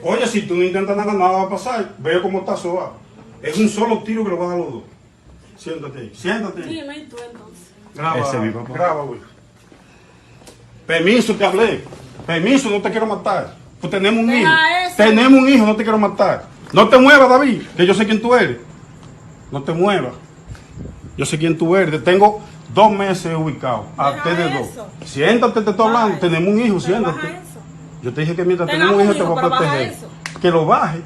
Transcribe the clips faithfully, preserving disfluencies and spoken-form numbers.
Oye, si tú no intentas nada, nada va a pasar. Ve cómo está eso va. Es un solo tiro que lo va a dar los dos. Siéntate ahí, siéntate ahí. Dime, ¿y tú entonces? Graba, Ese es mi papá. Graba, güey. Permiso, te hablé. Permiso, no te quiero matar. Pues tenemos un hijo. Deja eso. Tenemos un hijo, no te quiero matar. No te muevas, David, que yo sé quién tú eres. No te muevas. Yo sé quién tú eres. Te tengo dos meses ubicado. A ustedes dos. Eso. Siéntate, te estoy hablando. Tenemos un hijo, siéntate. Yo te dije que mientras tenemos un hijo te voy a proteger. Que lo baje.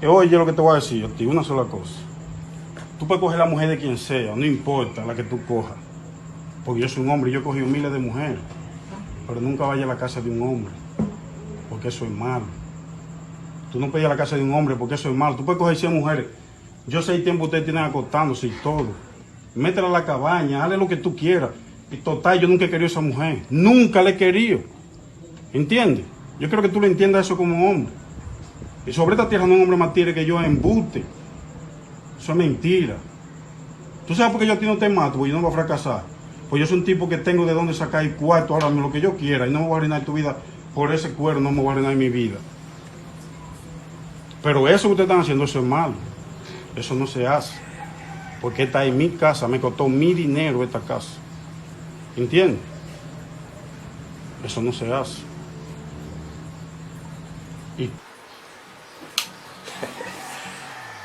Eh, oye lo que te voy a decir a ti, una sola cosa. Tú puedes coger la mujer de quien sea, no importa la que tú cojas. Porque yo soy un hombre, yo he cogido miles de mujeres. Pero nunca vaya a la casa de un hombre, porque eso es malo. Tú no puedes ir a la casa de un hombre, porque eso es malo. Tú puedes coger cien mujeres. Yo sé el tiempo que ustedes tienen acostándose y todo. Métela a la cabaña, hazle lo que tú quieras. Y total, yo nunca he querido a esa mujer. Nunca la he querido. ¿Entiendes? Yo quiero que tú le entiendas eso como hombre. Y sobre esta tierra no hay un hombre más tigre que yo, embuste. Eso es mentira. ¿Tú sabes por qué yo a ti no te mato? Porque yo no voy a fracasar. Pues yo soy un tipo que tengo de dónde sacar el cuarto ahora mismo, lo que yo quiera. Y no me voy a arruinar tu vida por ese cuero, no me voy a arruinar mi vida. Pero eso que ustedes están haciendo, eso es malo. Eso no se hace. Porque esta es mi casa, me costó mi dinero esta casa. ¿Entiendes? Eso no se hace. Y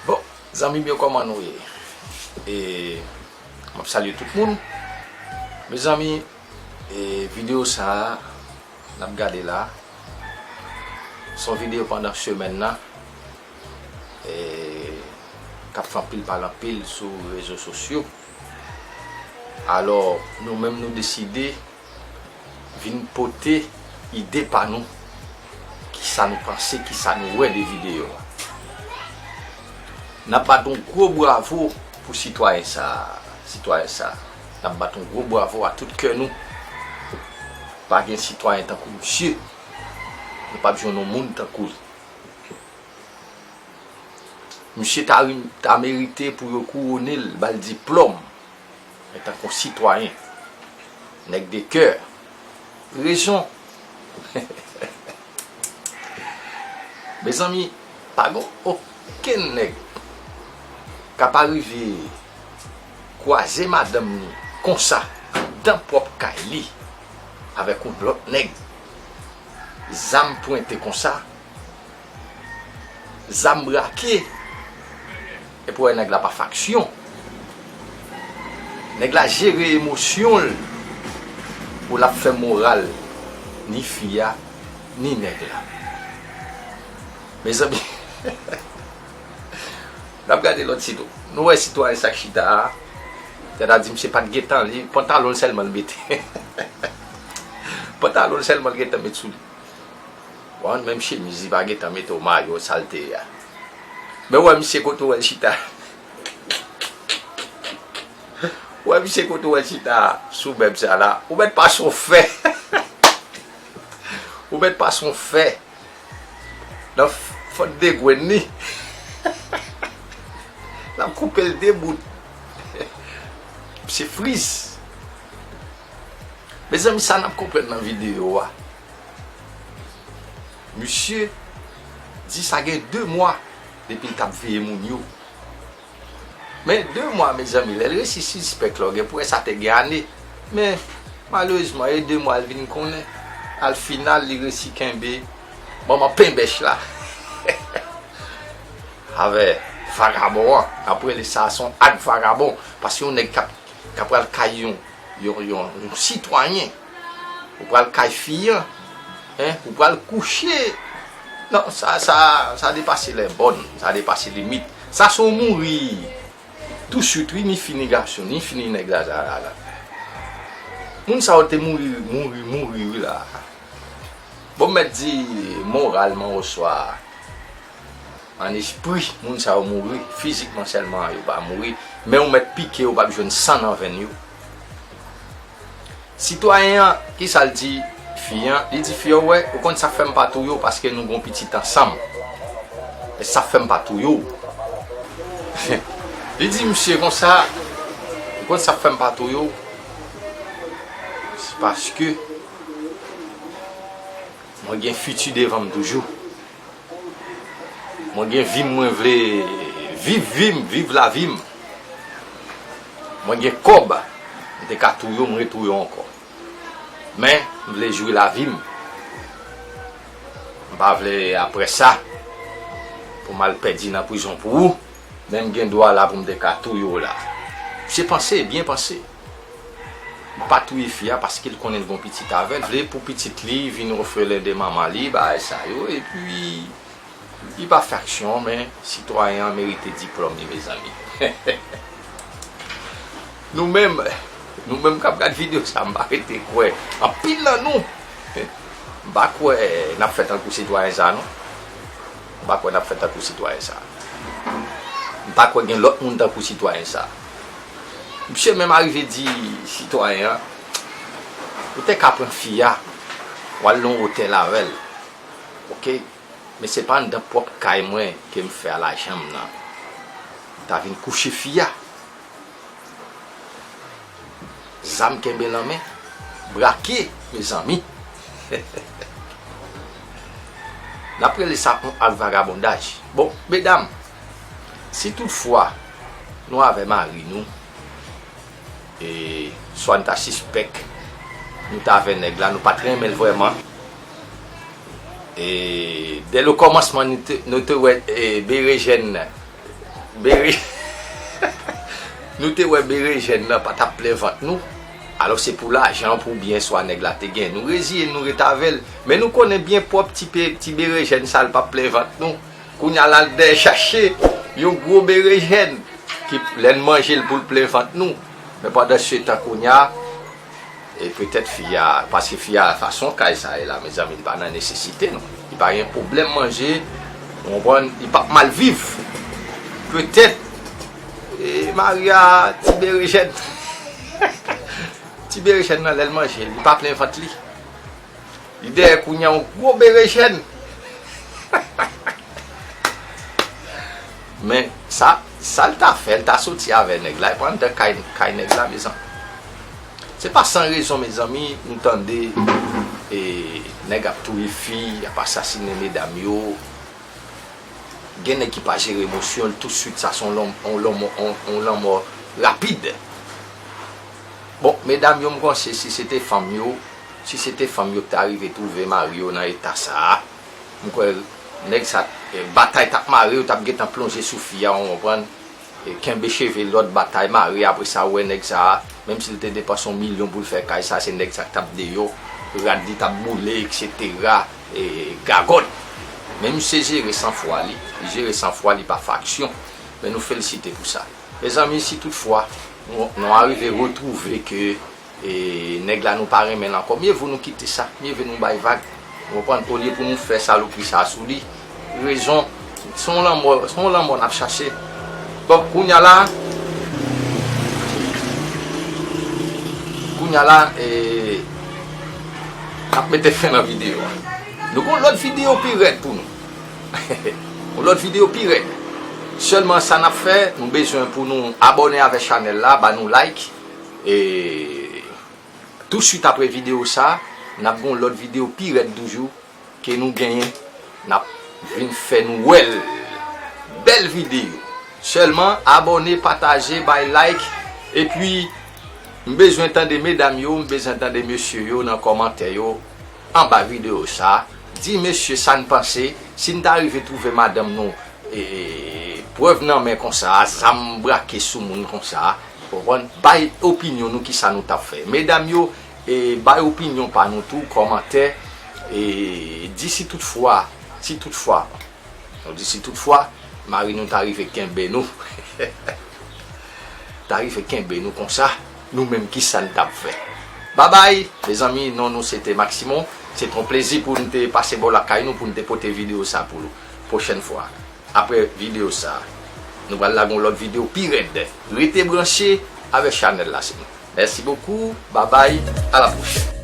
Bon, zanmi m yo, kòman nou ye? E, m ap salye tout moun. Mezanmi, e, videyo sa a, n ap gade la, se yon videyo pandan semèn nan, e, k ap fè anpil pale anpil sou rezo sosyo. Alò, nou menm nou deside vin pote ide pa nou, kisa nou panse, kisa nou wè de videyo a. N ap bat yon gwo bravo pou sitwayen sa, sitwayen sa. N ap bat yon gwo bravo a tout kè nou. Pa gen sitwayen tankou misye. Nou p ap jwenn yon moun tankou l. Misye ta, ta merite pou yo kouwone l, ba l diplòm. Antanke yon sitwayen, nèg de kè, rezon. Mezanmi, pa gen okenn nèg k ap rive kwaze madanm ni konsa, anndan pwòp kay li, avèk yon lòt nèg, zam pwente konsa, zam brake, epi w wè nèg la pa fè aksyon. Nèg la jere emosyon l pou l ap fè moral ni fi a, ni nèg la. Mezanmi, n ap gade lòt sitwa-, nou wè sitwayen sa k chita a, sètadi misye pa t gentan, li, pantalon l sèlman l mete. Pantalon l sèlman l gentan met sou li. Bon, menm chemiz, li pa gentan mete w mayo, sa l te ye a. Men w wè misye kote w wè l chita. W wè misye kote w wè l chita sou mèb sa la. Ou mèt pase yon fè. Ou mèt pase yon fè nan fant de grenn li. L ap koupe l de bout. Misye friz. Mezanmi, sa n ap konprann nan videyo a. Misye di sa gen de mwa depi l t ap veye moun yo. Men de mwa, mezanmi, lè l resi sispèk la, w gen pou wè sa te gen ane. Men, malerezman, e de mwa l vin konnen. Al final, li resi kenbe manman penbèch la. Avè vagabon an, n ap rele sa, se yon ak vagabon. Paske yon nèg k ap, k ap pral kay yon yon, yon, yon sitwayen. Ou pral kay fi an, en, ou pral kouche. Non, sa, sa, sa depase lèbòn, sa depase limit. Sa se yon mouri touswit, wi, ni fi ni gason, ni fi ni nèg la, la, la, la. Moun sa yo te mouri, mouri, mouri, wi, la. Bon, m mèt di moralman oswa an espri, moun sa yo mouri, fizikman sèlman yo pa mouri, men ou mèt pike, ou p ap jwenn san nan venn yo. Sitwayen an, kisa l di fi an? Li di fi an, wè, ou konn sa k fè m pa touye w, paske nou gon pitit ansanm. E sa k fè m pa touye w. Li di misye konsa, ou konn sa k fè m pa touye w? Se paske m Mwen gen fiti devan m toujou. Mwen gen vi m, mwen vle viv vi m, viv lavi m. Mwen gen kòb, m te ka touye w, m retouye w ankò. Men, m vle jwi lavi m. M pa vle apre sa pou m al pèdi nan prizon pou ou. Men m gen dwa la pou m te ka touye w la. Misye panse, byen panse. Li pa touye fi a paske l konnen l gon pitit avè l. Vle pou pitit li vin ofele de manman li, bagay sa yo. Epi, li pa fè aksyon, men sitwayen an merite diplòm li, mezanmi. Nou menm, nou menm k ap gad videyo sa, m pa rete kwè. Anpil nan nou, m pa kwè n ap fè tankou sitwayen sa, non. M pa kwè n ap fè tankou sitwayen sa. M pa kwè gen lòt moun tankou sitwayen sa. Misye menm arive di sitwayen an, ou te ka pran fi a, w al nan otèl avè l. Oke? Men se pa anndan pwòp kay mwen ke m fè a lajan m nan. M ta vin kouche fi a. Zam kenbe lan men, brake, mezanmi. N ap rele sa yon ak vagabondaj. Bon, medam, si toutfwa nou avè mari nou, e swa n ta sispèk nou t avè nèg la, nou pa t renmen l vrèman. E dè le kòmansman, nou te, nou te wè, e, berejèn nan. Bere... nou te wè berejèn nan pa t ap plen vant nou. Alò se pou lajan, pou byen swa nèg la te gen. Nou reziye n, nou ret avè l. Men nou konnen byen pwòp ti pe, ti berejèn sa l p ap plen vant nou. Kounye a l al dèyè chache yon gwo berejèn ki lè n manje l pou l plen vant nou. Men pandan se tan kounye a, e petèt fi a, paske fi a fason kay sa ye la, mezanmi, li pa nan nesesite non. Li pa gen pwoblèm manje, ou konprann, li p ap mal viv. Petèt, e, mari a ti berejèn. Ti berejèn nan lè l manje, li pa plen vant li. Li dèyè kounye a yon gwo berejèn. Men sa, sa l ta fè, l ta soti avè nèg la, e pran anndan kay, kay nèg la, mezanmi. Se pa san rezon, mezanmi, nou tande, e, nèg ap touye fi, ap asasinen medam yo. Gen nèg ki pa jere emosyon l, tousuit sa se yon lanm-, yon lanmò, yon, yon lanmò rapid. Bon, medam yo, m panse si se te fanm yo, si se te fanm yo ki ta rive twouve mari yo nan eta sa a, m kwè nèg sa, eh, batay t ap mare, yo t ap gentan plonje sou fi a, w konprann? E kenbe cheve lòt, batay mare, apre sa, w wè nèg sa a, menm si l te depanse yon milyon pou l fè kay sa, se nèg sa k t ap deyò, rad li t ap boule, etsetera, e gagòt. Men misye jere sanfwa li, li jere sanfwa li pa fè aksyon. Men nou felisite pou sa. Mezanmi, si toutfwa nou, nou arive retwouve ke, e, nèg la nou pa renmen l ankò, mye vo nou kite sa, mye vo nou bay vag. Ou konprann? Olye pou nou fè salopri sa sou li. Rezon, se yon lanmò, se yon lanmò n ap chache. Bon, kounye a la, kounye a la, e, n ap mete fen nan videyo a. Nou gen yon lòt videyo pi rèd pou nou. Yon lòt videyo pi rèd. Sèlman sa n ap fè, nou bezwen pou nou abòne avèk chanèl la, ba nou like. E tousuit apre videyo sa, n ap gen yon lòt videyo pi rèd toujou ke nou genyen. N ap vin fè nou wè l. Bèl videyo. Sèlman abòne, pataje, bay like. Epi, m bezwen tande medam yo, m bezwen tande mesye yo nan kòmantè yo anba videyo sa. Di mesye sa n panse, si n ta rive twouve madanm nou, e, e, prèv nan men konsa, zam brake sou moun konsa, w konprann? Bay opinyon nou, kisa nou t ap fè. Medam yo, e, bay opinyon pa nou tou, kòmantè, e, di si toutfwa, si toutfwa, nou di si toutfwa, mari nou ta rive kenbe nou. Ta rive kenbe nou konsa, nou menm kisa n t ap fè? Babay, mezanmi, non nou se te Maximon. Se te yon plezi pou n te pase bò lakay nou, pou n te pote videyo sa pou nou. Pwochèn fwa, apre videyo sa, nou pral lage yon lòt videyo pi rèd. Rete branche avèk chanèl la, se nou. Mèsi bokou, babay, a la pwochèn.